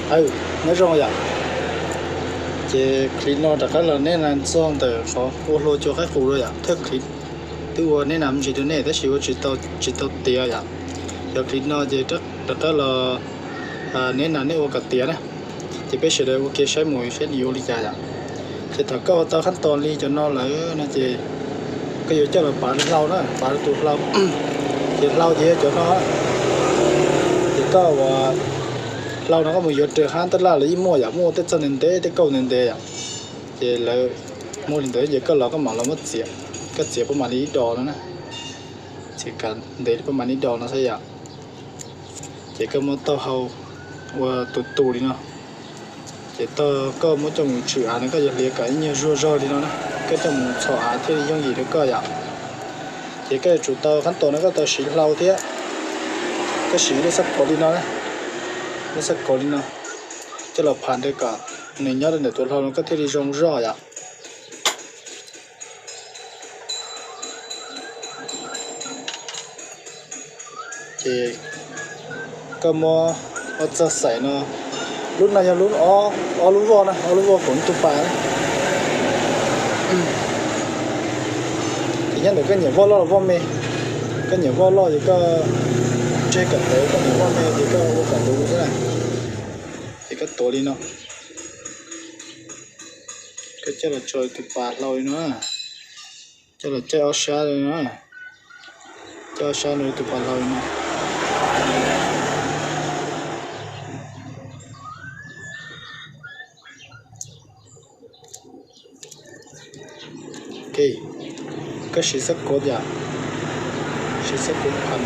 Aw, nyob zoo yom. Ces clip no rov qab los neb na txog ntawm qhov ua hlua cua qaib qus lawm yom, thawj clip twb ua neb na me ntsis rau nej tab sis ua tsis tau tiav yom. Yog clip no ces rov qab los neb na nej ua kom tiav na. Ces peb sawv daws ua ke saib mus saib nws yuav ua li cas yom. Ces thaum koj ua tau khab tos li cov no lawm no ces koj yuav coj los pav hlau na, pav tus hlau. Ces hlau ces yog cov no. Ces koj ua hlau no koj mus yuav raws hab tab laj los yeej muaj yom, muaj tej txoj ntev ntev tej kauj ntev ntev yom. Ces lawv muaj li ntawd ces koj los koj mam los muab txiav, koj txiav pab mam li ib dos no na. Txiav kam ntev pab mam li ib dos no xwb yom. Ces koj muab taub hau ua tus tus li no. Ces koj muab coj mus tshwm av no koj yuav hliav kom ib nyuag zuag zog li no na, koj coj mus txhos av thiaj li yooj yim rau koj yom. Ces koj yuav tsum tau khab tos no koj tau siv hlau thiab. Koj siv lub xab kaum li no na, lub xab kaum li no coj los pham rau kom nws nyob rau ntawm tus hlau no koj thiaj li zoo zoj yom. Ces koj muab ob txoj xaim no, lub no yog lub, ob lub voj na, ob lub voj koom tus pas. Ces nyob ntawm koj nyiam voj loj los voj me. Koj nyiam voj loj ces koj tseg kom tawv, koj nyiam voj me ces koj ua kom luv xwb na. Ces koj tuav li no, koj coj los tso tus pas hlau li no, coj los caij ob sab li no, caij ob sab no tus pas hlau li no. Ok, koj siv xab kaum yom, siv xab kaum pham.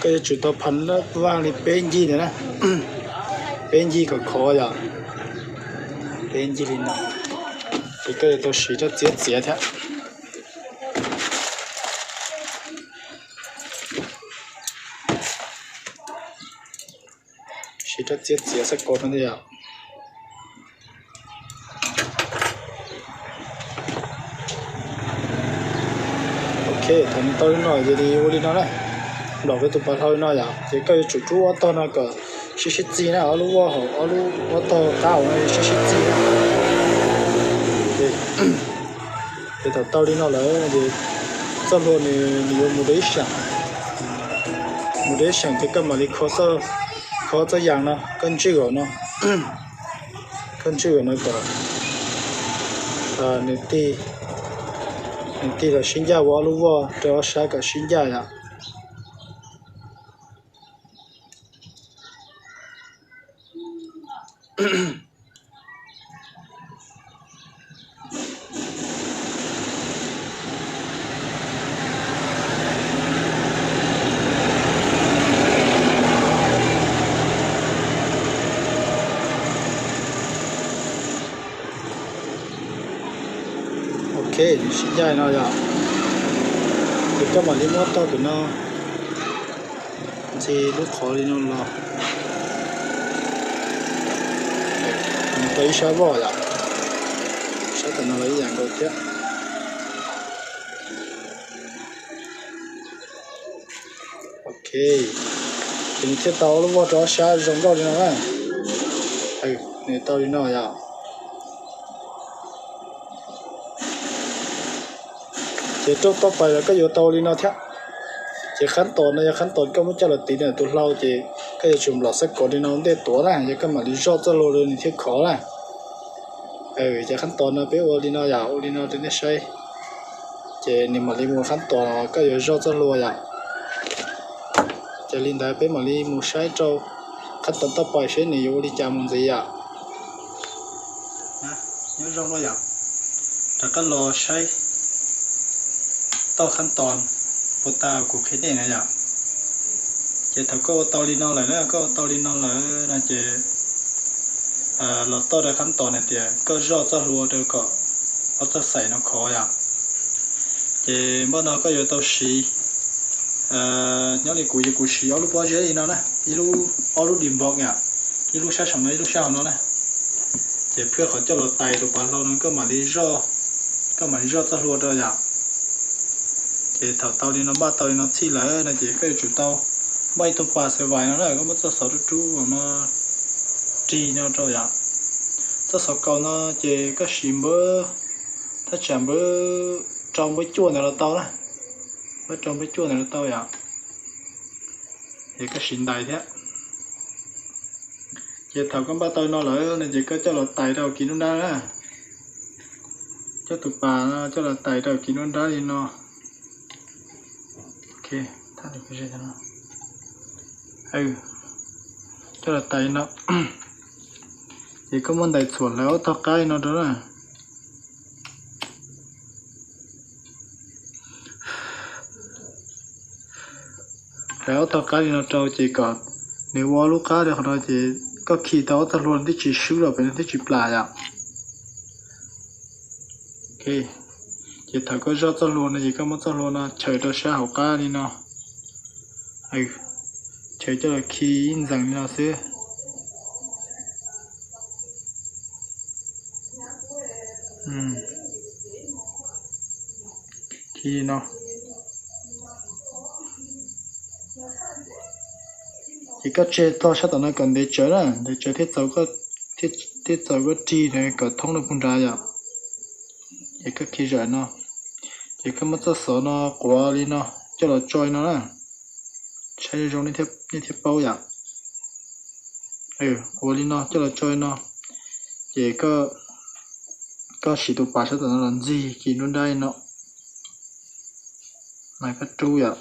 Koj yuav tsum tau pham vaj li peb ncig ntawd na, peb ncig kom khov yom, peb ncig li no, ces koj yuav tau siv rab txiab txiav thiab. Siv rab txiab txiav xab kaum no thiab yom. Ok, thaum nws tau li no ces nws ua li no na, nplaum rau tus pas hlau li no yom, ces koj yuav tsum rub ob tog no kom sib sib txig na, ob lub voj hauv, ob lub, ob tog qab hauv no sib sib txig na. Ces thaum tau li no lawm ces txoj hlua nws, nws yuav mus rau ib xeem, mus rau ib xeem ces koj mam li kho txoj yas no, koj ntswj am no, koj ntswj am no kom nws tig, nws tig los sib ncaj ua ob lub voj rau ob sab kom sib ncaj yom. Ok, nws sib ncaj no yom. Ces koj mam li muab tog pem no ntxi lub qhov li no los, nws tau ib sab voj yom, sab tom no los ib yam nkaus thiab. Ok, ces nws thiaj tau ob lub voj rau ob sab zoo nkauj li no na. Nws tau li no yom. Ces rau toj pais los koj yuav tau li no thiab. Ces khab tos no yog khab tos koj muab coj los tiv ntawm tus hlau ces koj yuav tsum nplaum xab kaum li no ua ntej tuav na, yog koj mam li zoj txoj hlua rau nws thiaj khov na. Ces khab tos no peb ua li no yom, ua li no rau nej saib. Ces nws mam li mus khab tos koj yuav zoj txoj hlua yom. Ces li ntawd peb mam li mus saib rau khab tos toj pais seb nws yuav ua li cas mus ntxiv yom. Nyob zoo yom, rov qab los saib toj khab tos puas tas kuv qhia nej na yom. Ces thaum koj ua tau li no lawm na, koj ua tau li no lawm no ces los toj rau khab tos na tias koj zoj txoj hlua rau kom ob txoj xaim no khov yom. Ces npaj no koj yuav tau siv Nyob li kuv ces kuv siv ob lub pob zeb li no na, ib lub, ob lub dim npoo yom, ib lub sab saum no ib lub sab hauv no na. Ces phwj qhov coj los tais rau pas hlau no koj mam li zoj, koj mam li zoj txoj hlua rau yom. Ces thaum tau li no, npaj tau li no txhij lawm no ces koj yuav tsum tau npaj ib tug pas xav vais no na, koj muab txoj xov rub rub no rig no rau yom. Txoj xov kaus no ces koj siv npawb, thaj tsam npawb rau npawb cuaj ntawd los tau na, npawb rau npawb cuaj ntawd los tau yom. Ces koj siv ntais thiab. Ces thaum koj npaj tau no lawm no ces koj coj los tais rau kis nruab nrab na. Coj tus pas no coj los tais rau kis nruab nrab li no. Coj los tais no, ces koj muab ntais txhuam hlawv ob tog qab li no rau na. Hlawv ob tog qab li no rau ces kom nws ua ob lub qab li qhov no ces koj khi tau ob txoj hlua no thiaj tsis swb los pem no thiaj tsis plam yom. Ces thaum koj zoj txoj hlua no ces koj muab txoj hlua no chaws rau sab hauv qab li no, chaws coj los khi ib ntxees li no xwb. Khi li no. Ces koj tseg tog sab tom no kom ntev tsawv na, ntev tsawv thiaj txaus koj rig kom thoob rau puag nrad yom. Ces koj khi zam no, ces koj muab txoj xov no quav li no coj los tso li no na. Saib zoo nej thiaj paub yom. Quav li no coj los tso li no, ces koj siv tus pas sab tom no los ntxig kis nruab nrab li no, mas koj rub yom.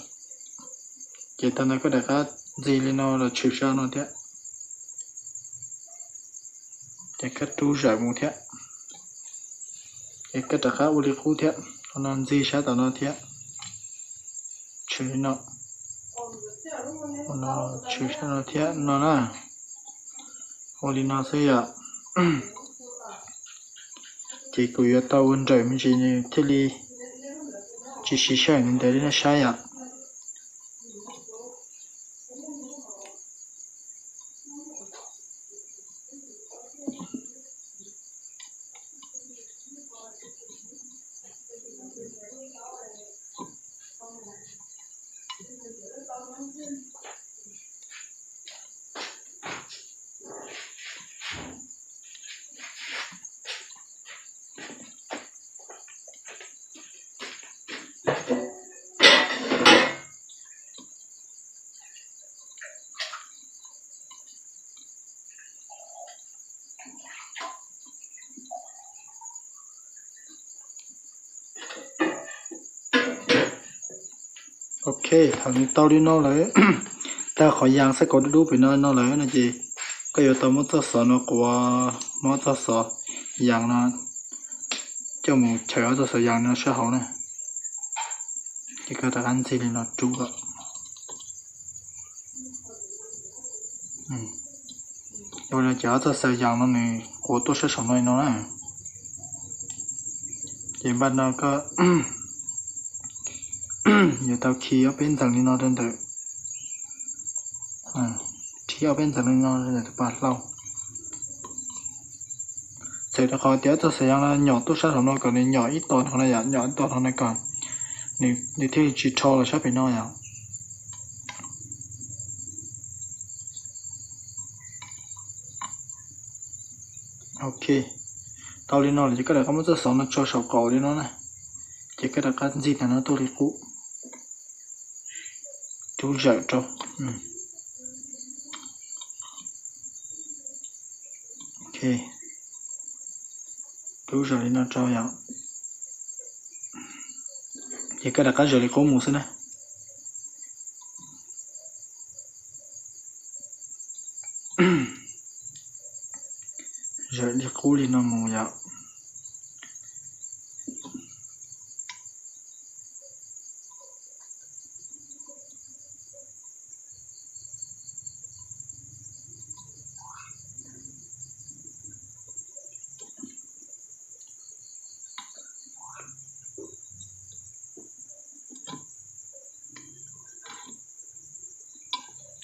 Ces thaum ntawd koj rov qab ntxig li no los tshwm sab no thiab, ces koj rub zawm mus thiab. Ces koj rov qab ua li qub thiab, ua no ntxig sab tom no thiab, tshwm li no, ua no tshwm sab no thiab no na, ua li no xwb yom. Ces kuv yuav tau ua nrawm me ntsis nws thiaj li tsis siv sij hawm ntev li nej saib yom. Ok, thaum nws tau li no lawm, tag qhov yas xab kaum dub dub pem no no lawm no ces koj yuav tau muab txoj xov no quav, muab txoj xov yas no coj mus chaws ob txoj xov yas no sab hauv na. Ces koj rov qab ntxig li no rub lawm. Ces ob txoj xov yas no nws quav tuaj sab saum no li no na. Ces npaj no koj yuav tau khi ob peb ntxees li no rau ntawm, khi ob peb ntxees li no rau ntawm tus pas hlau. Txawm rau qhov tias ob txoj xov yas no nyom tuaj sab saum no kom nws nyom ib tos no yom, nyom ib tos no kom nws thiaj li tsis rho los sab pem no yom. Ok, tau li no lawm ces koj rov qab muab txoj xov no tso saum qaum li no na, ces koj rov qab ntxig tag no tuaj li qub, rub zawm rau. Ok, rub zawm li no rau yom. Ces koj rov qab zawm li qub mus xwb na. Zawm li qub li no mus yom.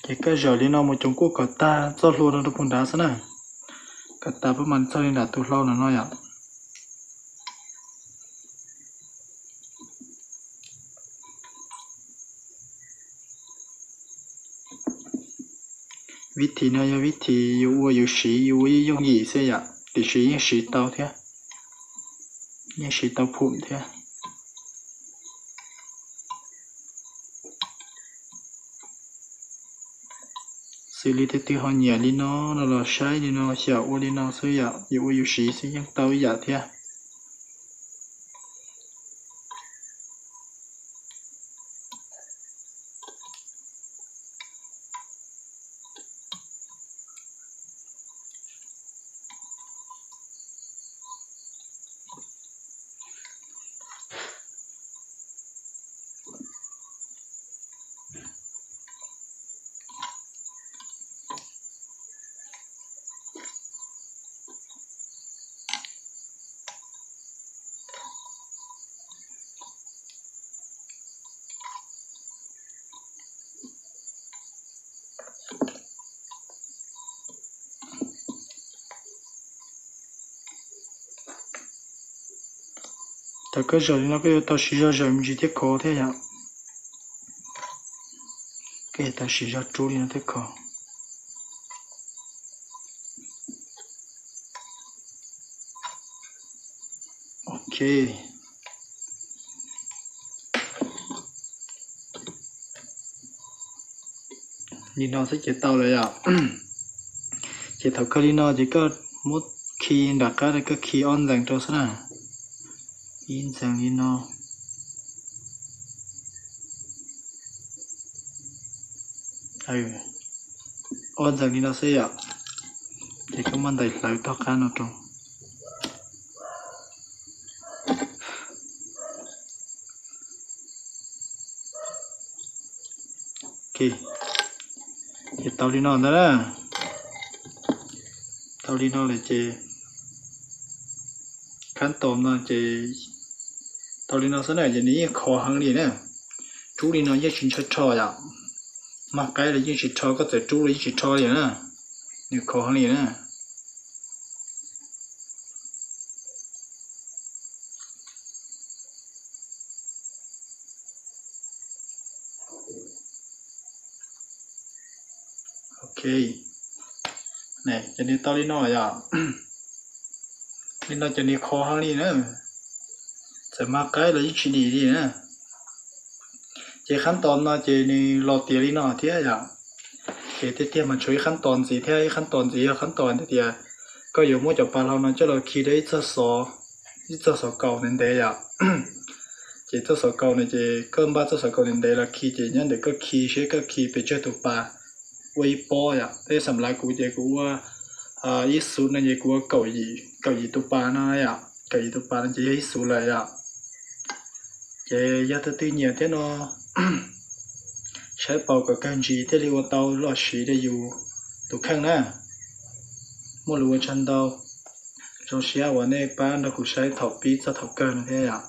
Ces koj zaum li no mus coom kuj kom tag txoj hlua no rau puag nrad xwb na. Kom tag pab mas txog li nram tus hlau no no yom. Vib thim no yog vib thim yus ua yus siv, yus ua yooj yim xwb yom, tiam sis yeej siv tau thiab, yeej siv tau phum thiab. Xws li tej twg ho nyiam li no no los saib li no xyaum ua li no xwb yom, yus ua yus siv xwb yeej tau ib yam thiab. Thaum koj zaum li no koj yuav tau siv zog zaum me ntsis thiab khov thiab yom. Koj yuav tau siv zog rub li no thiab khov. Ok. Li no xwb ces tau lawm yom. Ces thaum kawg li no ces koj muab khi nram qab, koj khi ob ntxees rau xwb na. Ib ntxees li no, ob ntxees li no xwb yom. Ces koj muab ntais hlawv tog qab no rau. Ces tau li no ntag na. Tau li no lawm ces khab tos no ces tau li no xwb na, ces nws yeej khov heev li na. Rub li no yeej tsis ntshai rho yom. Mag qaib los yeej tsis rho, koj txawm rub los yeej tsis rho li na. Nws khov heev li na. Ok, ces nws tau li no yom. Li no ces nws khov heev li na, txawm mag qaib los yeej tsis dim li na. Ces khab tos no ces nws los tiav li no thiab yom. Ces tiag tiag mas tshuav ib khab tos ntxiv thiab, ib khab tos ntxiv yog khab tos hais tias koj yuav muab cov pas hlau no coj los khi rau ib txoj xov, ib txoj xov kaum ntev ntev yom. Ces txoj xov kaum no ces koj npaj txoj xov kaum ntev ntev los khi ces nyob ntawm koj khi seb koj khi pes tsawg tus pas ua ib pob yom. Tej xam lav kuv ces kuv ua ib xub no ces kuv ua kaum yim tus pas no yom, kaum yim tus pas no ces yog ib xub lawm yom. Ces yog tus twg nyiam thiab no saib paus kom kawg ntsis thiaj li ua tau los siv rau yus tus kheej na. Muaj lus ua tsaug ntau, zoo siab uas nej pab nrog kuv saib thaum pib txog thaum kawg no thiab yom.